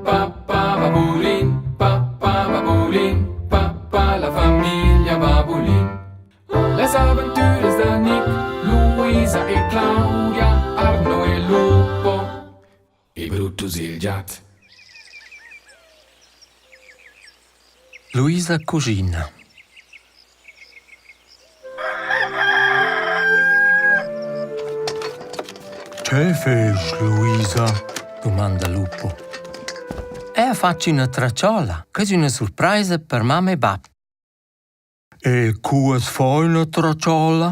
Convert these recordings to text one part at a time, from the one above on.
pa pa babulin, pa pa babulin, pa pa la famiglia Babulin. Las aventuras da Nick, Luisa e Claudia, Arno e Lupo e Brutus il giat. Luisa cuschina. Che fais, Luisa? dumanda Lupo. Eu fatsch üna tratschiola, que es üna surpraisa per mamma e bap. E cu as fa üna tratschiola?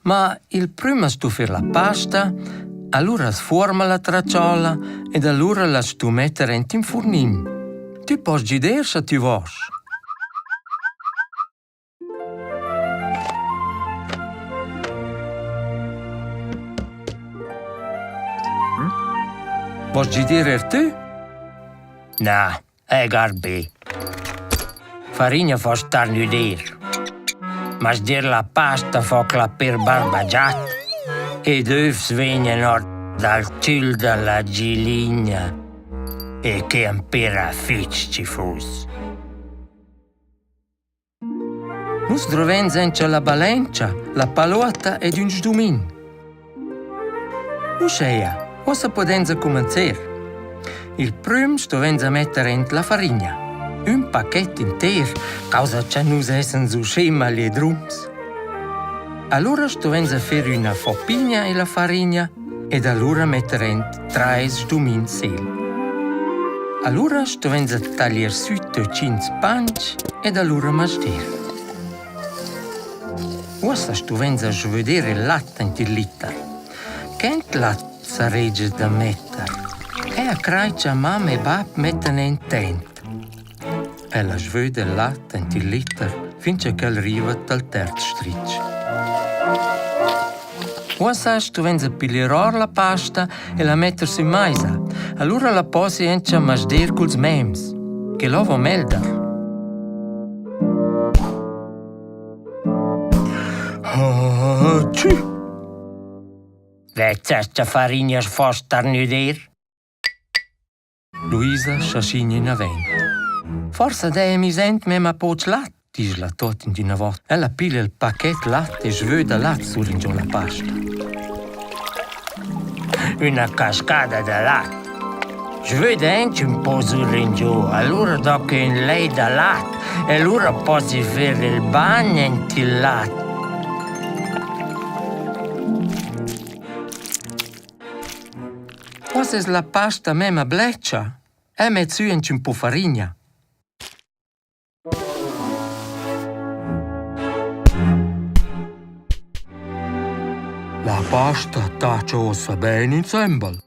Ma il prüm as stu fer la pasta, alura as fuorma la tratschiola ed alura la stu metter aint in furnin. Tü post güder scha tü vosch. Post güder eir tü? Na, eu gard be. Farina fa starnüder. Ma sdir la pasta fa clapir barba giat ed övs vegnan our dal tül da la giligna e que am pera fich tschifus. Nus druvains auncha la balentscha, la paluotta ed ün sdumin. Uscheia, uossa pudainsa cumanzer. Il prüm stuvainsa metter aint la farigna. Ün paquet inter, causa cha nus essans uschè maliedrums. Alura stuvainsa fer üna foppigna illa farigna ed alura metter aint trais sdumins sel. Alura stuvainsa taglier sü töchins panch ed alura masdir. Uossa stuvainsa svöder il lat aint il liter. Quant lat saregia da metter? Eu craj cha mamma e bap mettan intent. Ella svöda il lat aint il liter fin cha quel riva tal terz stritg. Uossa stuvainsa piglier or la pasta e la metter sün maisa. Alura la possi auncha masder culs mems, que l'ho melder. Tü! Vezzast cha farignas fo starnüder? Luisa schaschigna inavant. Forsa d'haja miss aint memma poch lat, disch la tuot in d'üna vouta. Ella piglia il paquet lat e svöda lat suringiò la pasta. Üna cascada da lat. Svöda aint ün po suringiò, alura do que ün lej da lat e lura possi fer il bagn aint il lat. Uossa es la pasta memma bletscha. Eu met sü aunch ün po farigna. La pasta tacha uossa bain insembel.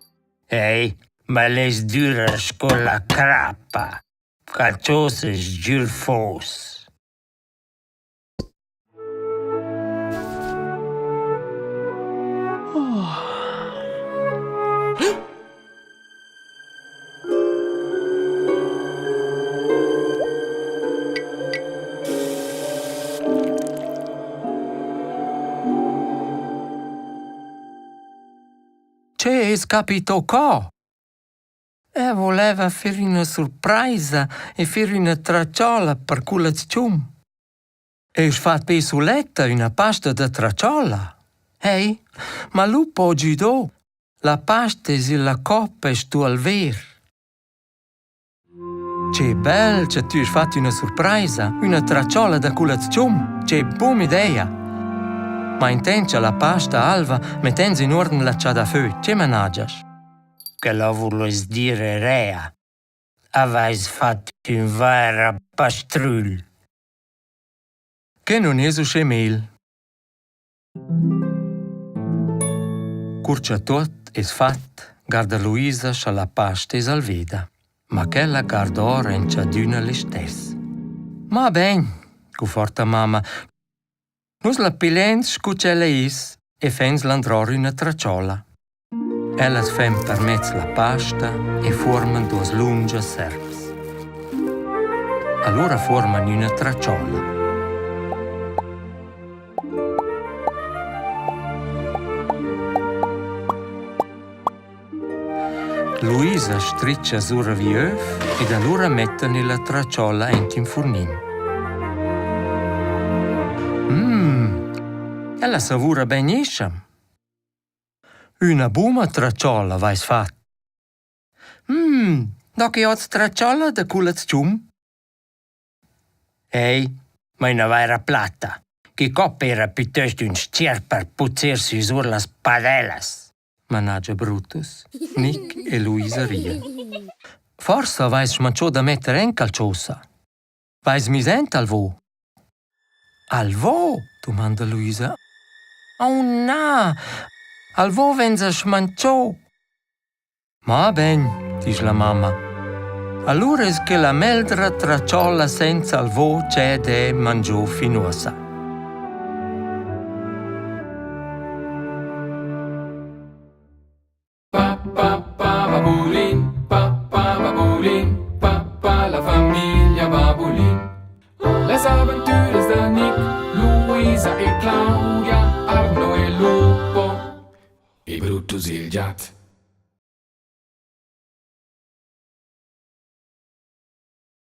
Ei, ma l'es düra sco la crappa. Qualchosa es sgür fos. Che es capito co? Eu voleva fer üna surpraisa e fer üna tratschiola per culaziun. Eu fat be suletta üna pasta da tratschiola. Ei, ma lupo ho güdò. La pasta es illa coppa e sto alver. Che bel cha tü hast fat üna surpraisa, üna tratschiola da culaziun. Che bun'idea! Ma intant cha la pasta alva mettends in uorden la chadafö, che managias? Che la vuless dir rea. Avais fat ün vaira pastrügl. Que nun es uschè mel. Cur cha tuot es fat, garda Luisa scha la pasta es alveda. Ma quella garda ora in chadüna listess. Ma bain, cufforta mamma, nus la pigliains scu ch'ella es e fains landror üna tratschiola. Ellas fan permez la pasta e fuorman duas lungias serps. Allura fuorman üna tratschiola. Luisa stricha sura viöv ed alura mettan illa tratschòlla aint in furnin. Mmm, ella savura benischem. Üna buna tratschòlla vais fat. Mmm, do que hoz tratschòlla da culazchun? Ei, ma üna vaira platta, chi coppa eira pütöst ün schier per puzzer sü sur las padellas, managia Brutus. Nic e Luisa rian. Forsa vais schmancho da metter en calchosa. Vais miss ent al vo? Al vo? dumanda Luisa. Oh na, al vo venza schmancho. Ma bain, disch la mamma. Alura es que la meglra tratschòlla senza al vo ch'ed he mangio fin uossa. Pa pa pa babulin, pa pa babulin, pa pa la famiglia Babulin. Las aventuras da Nick, Luisa e Claudia, Arno e Lupo e Brutus il giat.